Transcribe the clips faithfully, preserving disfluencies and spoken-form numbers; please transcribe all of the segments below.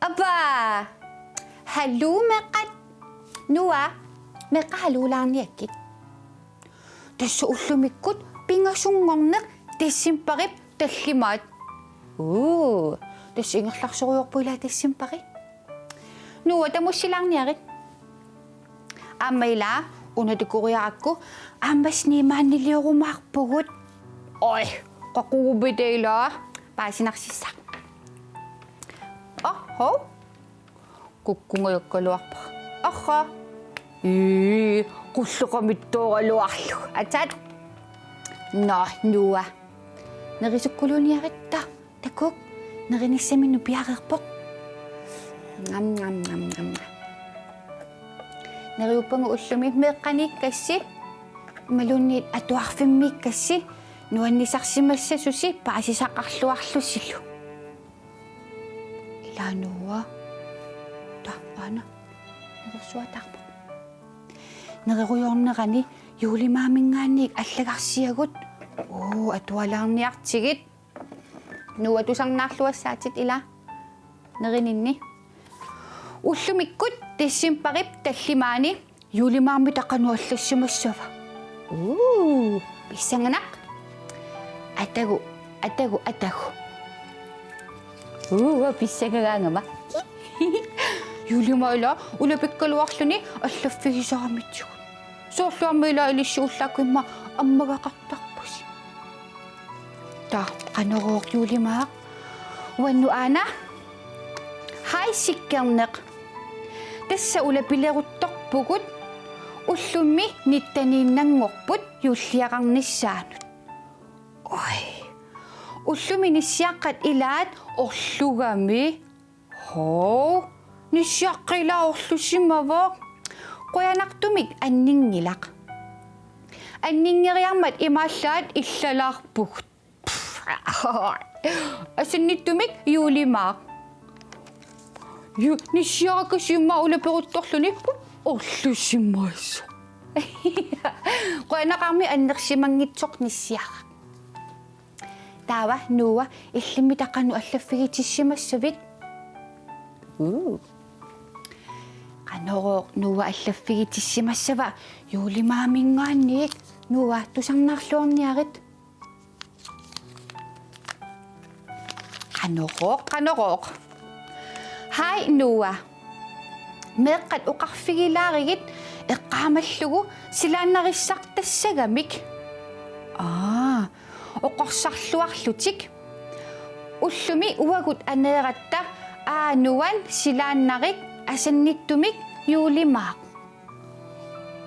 Appa! Haluu meeqqat. Noah, meeqqat haluulaarniakkit. Tassa ullumikkut pingasunngorneq decembarip tallimaat. Uu, tassa ingerlarsorujoorpoq ilaa decembari. Noah, tamussilaarniarit. Aamma ilaa, una takoriarakku, aamma sniimaanniliorumaarpugut. Oj, qaqugupita ilaa, paasinarsissaaq. Oho. Kukkungajakkaluarpara. Aha. Ii, qulleqamittooraluarlugu. Atat. Nå, Noah. Nerisukkuluuniaritta. Takuuk, nerinissaminut piareerpoq. Ngam, ngam, ngam, ngam. Neriuppagu ullumi meeqqaniikkassi, imaluunniit atuarfimmiikkassi, nuannisarsimassasusi paasisaqarluarlusilu. Ilaa Noah. Taava aana. Nerersuataarpoq. Nererujoornerani juulimaaminngaanniit allagarsiagut. Uu, atualaarniartigit. Noah, tusarnaarluassaatit ilaa nerininni. Ullumikkut decembarip tallimaani juulimaarmita qanoq allassimassava? Uu, pissanganaq. Atagu, atagu, atagu. Uu, pissangagaangama. Juulimaaq ilaa ulapikkaluarluni allaffigisaramitsigut. Soorlu aamma ilaa ilissi ullaakkut immaqa ammagaqartarpusi. Taava qanorooq juulimaaq? Uannut aana. Hej Sikkerneq. Tassa ulapileruttorpugut, ullumi nitteniinnanngorput juulliaqarnissaanut. Oj. Ullumi nissiaqqat ilaat orlugami. Hov, nissiaqqat ilaat orlusimavoq. Qujanartumik anninngilaq. Anninngeriarmat imaallaat illalaarpugut. Asannittumik juulimaaq. Ju-, nissiarakkassi immaqa ulaperuttorluni orlusimasoq. Qujanaqaarmi annersimanngitsoq nissiaraq. Taava Noah, illimmi taava qanoq allaffigitissimassavit? Uu. Qanorooq Noah allaffigitissimassava juulimaaminngaanniit? Noah, tusarnaarluarniarit. Qanorooq, qanorooq. Hej Noah. Meeqqat oqarfigilaarigit eqqaamallugu silaannarissartassagamik. Aa, oqorsarluarlutik. Ullumi uagut aneeratta aa Noah silaannarik, asannittumik juulimaaq.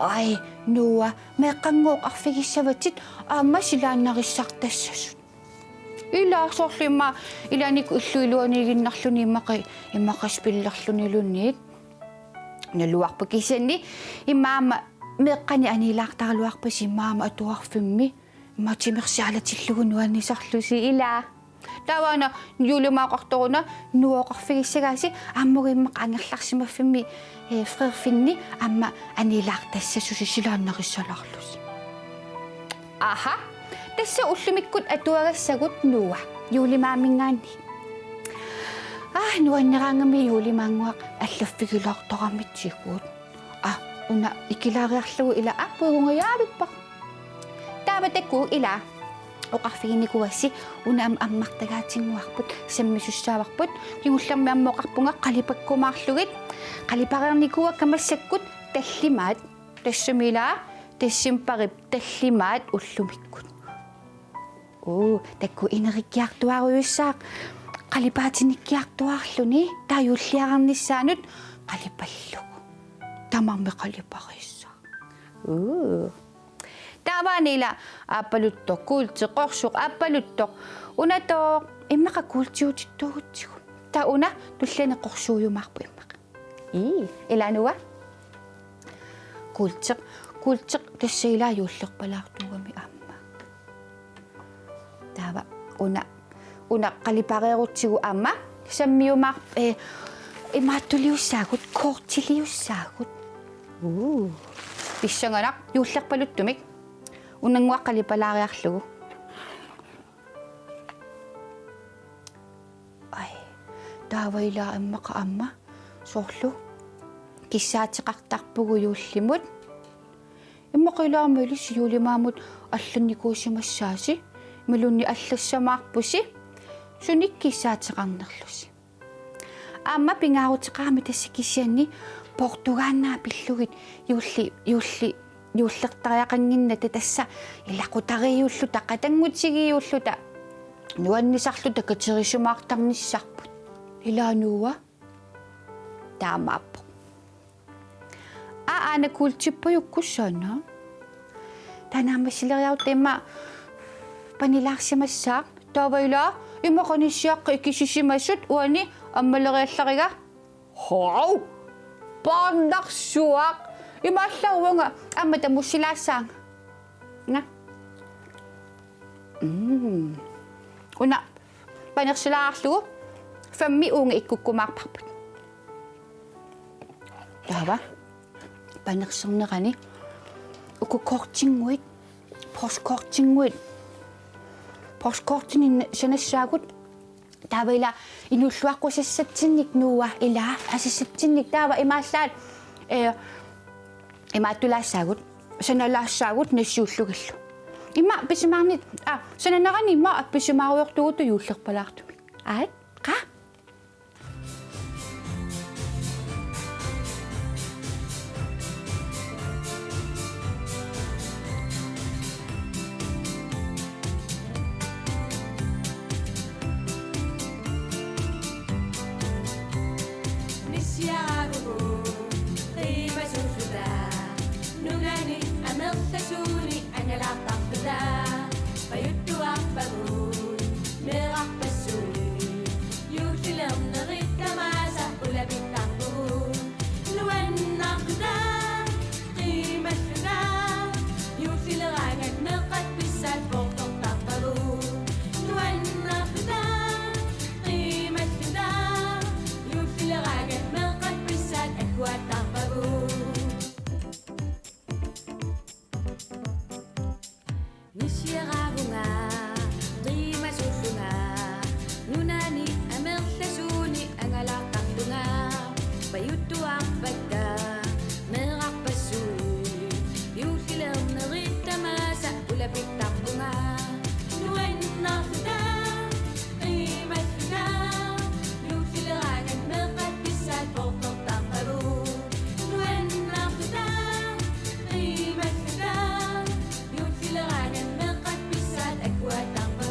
Aj, Noah, meeqqanngooq oqarfigissavatit aamma silaannarissartassasut. Ilaa soorlu immaqa ilaannikkut illup iluaniiginnarluni immaqa, immaqa spillerluniluunniit. Naluarput kisianni immaqa aamma meeqqani aniilaartaraluarpasi immaqa aamma atuarfimmi. Immaqa timersialatillugu nuannisarlusi ilaa. Taava una juulimaaqartoruna Noah oqarfigissagaasi aammagu immaqa angerlarsimaffimmi, eh, freerfinni aamma aniilaartassasusi silaannarissalaarlusi. Aha, tassa ullumikkut atuagassagut Noah, juulimaaminngaanniit. Aa, nuanneraangami juulimaannguaq allaffigilaartaramitsigut. Aa, una ikilaariarlugu ilaa, aa, puigungajaavippara. Taava takuuk ilaa oqarfiginikuuassi una am-, ammartagaatinnguarput, sammisussaavarput, kingullermi aamma oqarpunga qalipakkumaarlugit, qalipareernikuuakka massakkut tallimaat, tassami ilaa decembarip tallimaat ullumikkut. Uu, takuuk inerikkiartuaarujussuaq, qalipaatinnikkiartuaarluni, taava juulliaqarnissaanut qalipallugu. Tamarmik qaliparissaaq. Uu. Taavaana ilaa aappaluttoq, kuulti qorsoq aappaluttoq. Unatooq, immaqa kuultiutittuugutsigu. Taava una tulliani qorsuujumaarpoq immaqa. Ii, ilaa Noah? Kuulteq, kuulteq tassa ilaa juullerpalaartuugami aamma. Taava una, una qalipareerutsigu aamma sammiumaar-, eh, imaattuliussaagut, kortiliussaagut. Uu. Pissanganaq juullerpaluttumik. Unannguaq qalipalaariarlugu. Ai, taava ilaa immaqa aamma soorlu kissaateqartarpugut juullimut. Immaqa ilaama ilissi juulimaamut allannikuusimassaasi, imaluunniit allassamaarpusi, sunik kissaateqarnerlusi. Aamma pingaaruteqarami tassa kisianni poortugaannaq pillugit juulli, juulli, juullertariaqannginnatta tassa ilaqutariiulluta, qatanngutigiiulluta, nuannisarluta katerisimaartarnissarput. Ilaa Noah? Taamaappoq. Aa, aana kuultippajukkut saana. Taava naammassileriarutta immaqa panilaarsimassaaq. Taava ilaa, immaqa nissiaqqat ikisisimasut uani ammaleriallariga. Hau! Paarnarsuaq. Imaallaat uanga aamma tamussilaassaanga. Naa. Mm. Una panersilaarlugu femmi uunga ikkukkumaarparput. Taava panersernerani uku kortinnguit, postkortinnguit, postkortinik sanassaagut. Taava ilaa inuulluaqqusassatsinnit Noah, ilaa asassatsinnik, taava imaallaat, eh, imaattulaassaagut, sanalaassaagut nassiullugillu. Immaqa pisimaarnit, aa, sananerani immaqa pisimaariartugut juullerpalaartumik. Aat, qaa? Nissiaraavugut qiimasuulluta, nunani amerlasuuni angalaartarluta, pajuttuarpagut meerarpassuit, juullilernerit tamaasa ulapittarpugut, nuannaarluta, qiimalluta, juullileraangat meeqqat pissaat poortortarpagut, nuannaarluta, qiimalluta, juullileraangat meeqqat pissaat agguaattarpagut. Nissiaraavunga, qiimasuullunga, nunani amerlasuuni angalaartarlunga, pajuttuarpakka meerarpassuit, juullilernerit tamaasa ulapittarpunga, nuannaarluta, qiimalluta, juullileraangat meeqqat pissaat poortortarpagut, nuannaarluta, qiimalluta, juullileraangat meeqqat pissaat agguaattarpagut.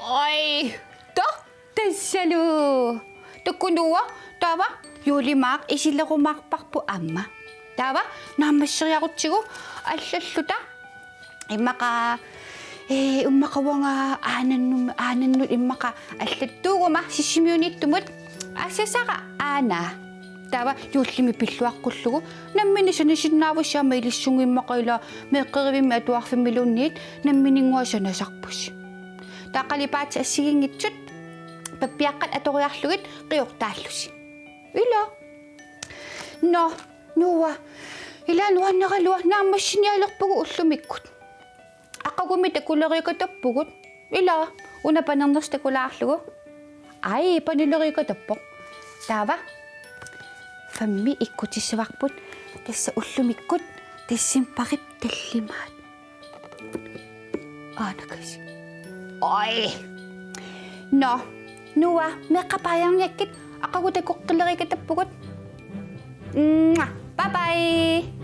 Oi, to, tassalu. Takunuua, taava juulimaaq isilerumaarparput aamma. Taava naammasseriarutsigu allalluta. Immaqa, eh, immaqa uanga aanannut, aanannut immaqa allattuuguma Sisimiuniittumut asasara aana. Taava juullimi pilluaqqullugu nammineq sanasinnaavusi aamma ilissugu immaqa ilaa meeqqerivimmi atuarfimmiluunniit nammininngua sanasarpusi. Taava qalipaatit assigiinngitsut pappiaqqat atoriarlugit qiortaallusi. Ilaa. Nå, Noah. Ilaa nuannaralua naammassinialerpugut ullumikkut. Aqagummi takuleriikatappugut. Ilaa, una panernersoq takulaarlugu. Ai, panileriikatappoq. Taava. Femmi ikkutissavarput. Tassa ullumikkut. Decembarip tallimaat. Aanakasi. Oi. Nå, Noah, meeqqat baajarniakkit, aqagu takoqqileriikatappugut. Mwah. Bye bye.